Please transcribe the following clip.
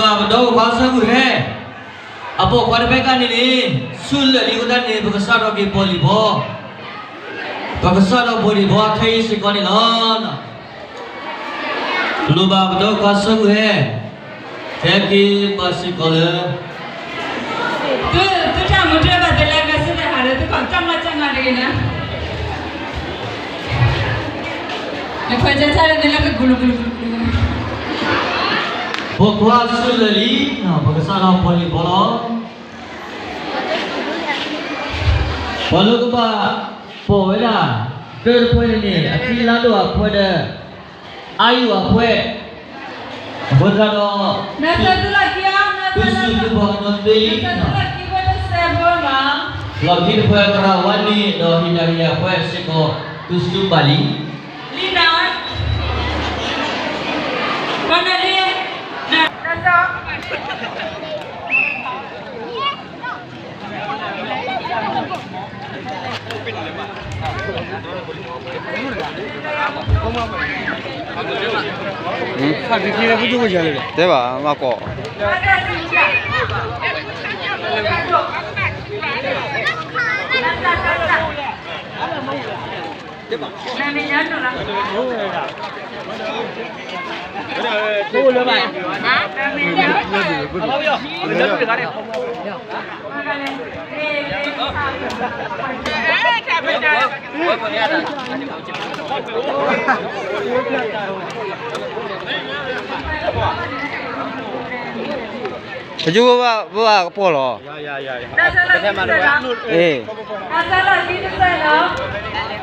ပဒီပုၢ်ခွါဆၢဂုာ်ဟဲ, အပိာ်ခွါတဖဲကါန့ၣ်န့ၣ်, ဆူလၢာ်လံအဃိသတးန့ၣ် ပကစးထီၣ်က့ၤပီၣ်လံၣ်ဘီ, ပကစးထီၣ်ပီၣ်လံၣ်ဘီခဲအံၤစ့ၢ်ကီးန့ၣ်လီၤ. လိၣ်ဘၣ်ပဒီပုၢ်ခွါဆၢဂုာ်ဟဲ, ဟဲက့ၤဘၣ်စ့ၢ်ကီးလၢ သု သုတၢ်မူတၢ်ဘၣ်သ့လၢကစၢ်သ့ၣ်ဟးလၢသုကီၢ်ကၠီမီၢ်ကၠီမီၢ်တဂ့ၤန့ၣ်, နခွဲးကၢဆၢလၢနလၢကကူလူကူလူကူလူ, ပိာ်ခွါဆူလၢာ်လံ, ပကစးထီၣ်ပီၣ်လံၣ်ဘီလီၤ. ပှၤလၢကဘၣ်ပိာ်ဝဲဒၣ် တၢတဖၣ်န့ၣ်န့ၣ် အခံလါဒိၣ်အဖှဲဒီး အါယုၢ်အဖှဲ, အဃိသတးဒီး သုစုသုပှၤကညီသ့လံ, လီၢ်ခံတဖၣ်သရၣ်ဝါန့ၣ်ဒီးဟ့ၣ်တၢ်ဟ့ၣ်အဖှဲစ့ၢ်ကီး သုစုဘၣ်လံ. တဲဘၣ်မၤကီး, ပကဘၣ်ပဘၣ်ကပီၢ်လီၤ. အ့